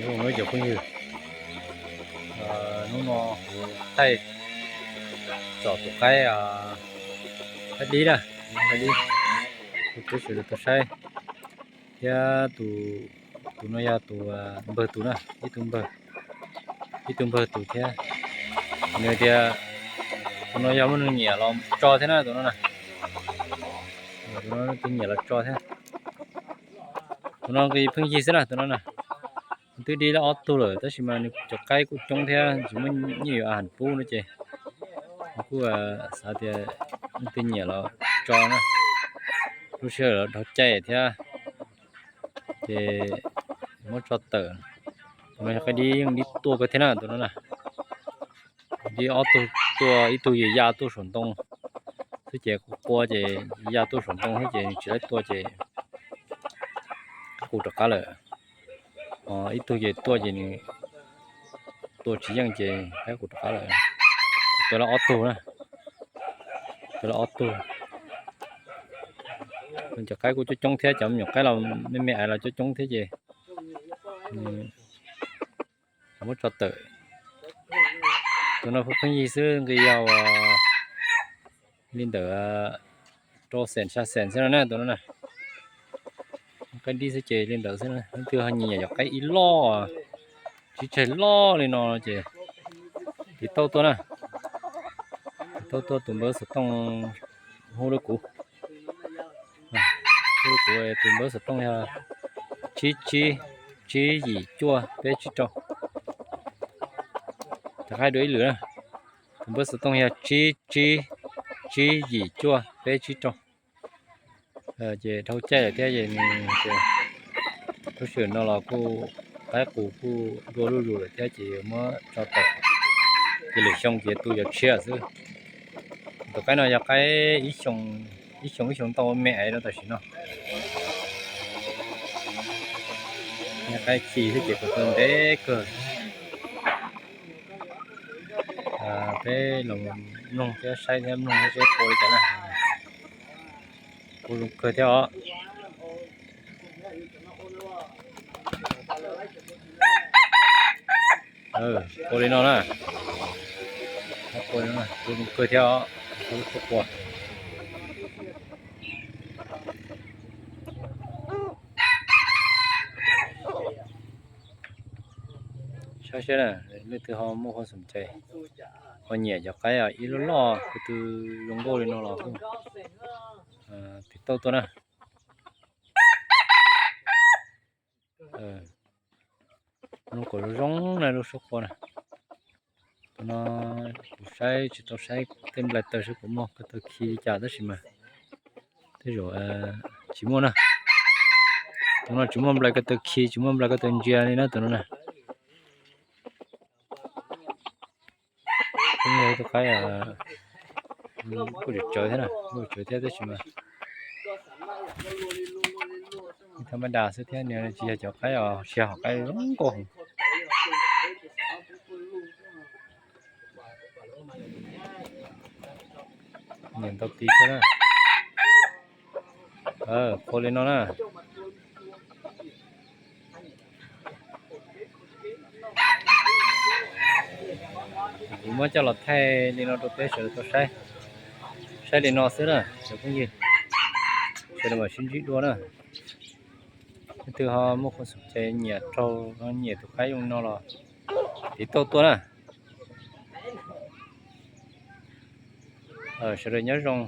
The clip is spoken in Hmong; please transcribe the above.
Hnub no cov phooj ywg, hnub no kuv thaij tsom tus qaib, qaib dib na, qaib dib, tus tub sawv daws tau saib, thiab tus, tus no yog tus npawg tus na, ib tug npawg, ib tug npawg tus thiab. Nws tias tus no yog muaj neeg nyiam los tso thiab na, tus no na, tus no tus nyiam los tso thiab. Tus no nqi pheej yig xwb na, tus no na. Twb dib lawm ob tug lawm tab sis mas nws cov qaib kuj coob thiab tsis muaj nyiaj yuav a has pub no ces nws kuj xav tias leej twg nyiam los tso na. Lub sij hawm los dhau caij thiab ces muab tso tawm. Tus no yog qaib dib yeej dib tuaj kawg thiab na, tus no na. Dib ob tug tuaj, ib tug yog ya tuaj saum ntoo xwb ces qua qua ces ya tuaj saum ntoo xwb ces nws tsis laib tua ces qub rov qab lawm. Ib tug ces tuaj ces nws tua tsis yeej ces qaib qub rov qab lawm. Tua lawm ob tug na, tua lawm ob tug. Cov qaib kuj coob coob thiab, cov me nyuam qaib los me me ais los coob coob thiab ces muab tso tawm. Tus no pheej yig xwb, nqi yog li ntawm rau xees xya xees xwb no na, tus no na. Qaib dib xwb ces li ntawd xwb, leej twg ho nyiam cov qaib ib loj, tsib tseg loj li no ces tiv tauj tuaj na. Tiv tauj tuaj, tus npawb xov tooj hu rau kuv, hu rau kuv, tus npawb xov tooj yog tsib tsib tsib yim cuaj peb tsib rau. Rov qab dua ib lwm na, tus npawb xov tooj yog tsib tsib tsib yim cuaj peb tsib rau. Ces dhau caij lawm thiab ces nws, lub sij hawm no los kuj qaib qus kuj dua zuj zus lawm thiab ces yuav muab tso tawm, ces lwm xyoo ces tu cov tshiab xwb. Tus qaib no yog qaib ib xyoo ib xyoo ntau me ais rau tam sim no. Qaib ci xwb ces kuj tu ntev kawg. Peb los mloog thiab saib thiab mloog thiab seb qua li cas na. Qua zoo kawg thiab os. Qua li no na. Qua zoo kawg thiab os. Qua lub suab qua. Saib seb na, leej twg ho muaj hauj xom cai, ho nyiam cov qaib ib lub loj, tus twg zoo nkauj li no los kuj tiv tauj tuaj na. Lub kom zoo zoo na, lub suab qua na. Tus no kuv saib tsis tau saib tej nplai taws seb puas muaj ko taw khi li cas tab sis mas tej zaum tsis muaj na. Tus no tsis muaj nplai ko taw khi, tsis muaj nplai ko taw ntsia li na tus no na. Kuj yog ib tug qaib kuj tsawv thiab na, kuj tsawv thiab tab sis mas ib thab mab das xwb thiab, nws tsis yog cov qaib os, tsis yog hom qaib zoo nkauj. Nyiam ntau tis thiab na. Qua li no na. Kuv muab coj los thaij li no rau peb sawv daws tau saib, saib li no xwb na cov phooj ywg. Sawv daws mam sib ntsib dua na. Leej twg ho muaj hauj xom cai nyiam raug, nyiam tus qaib zoo no los tiv tauj tuaj na. Sawv daws nyob zoo.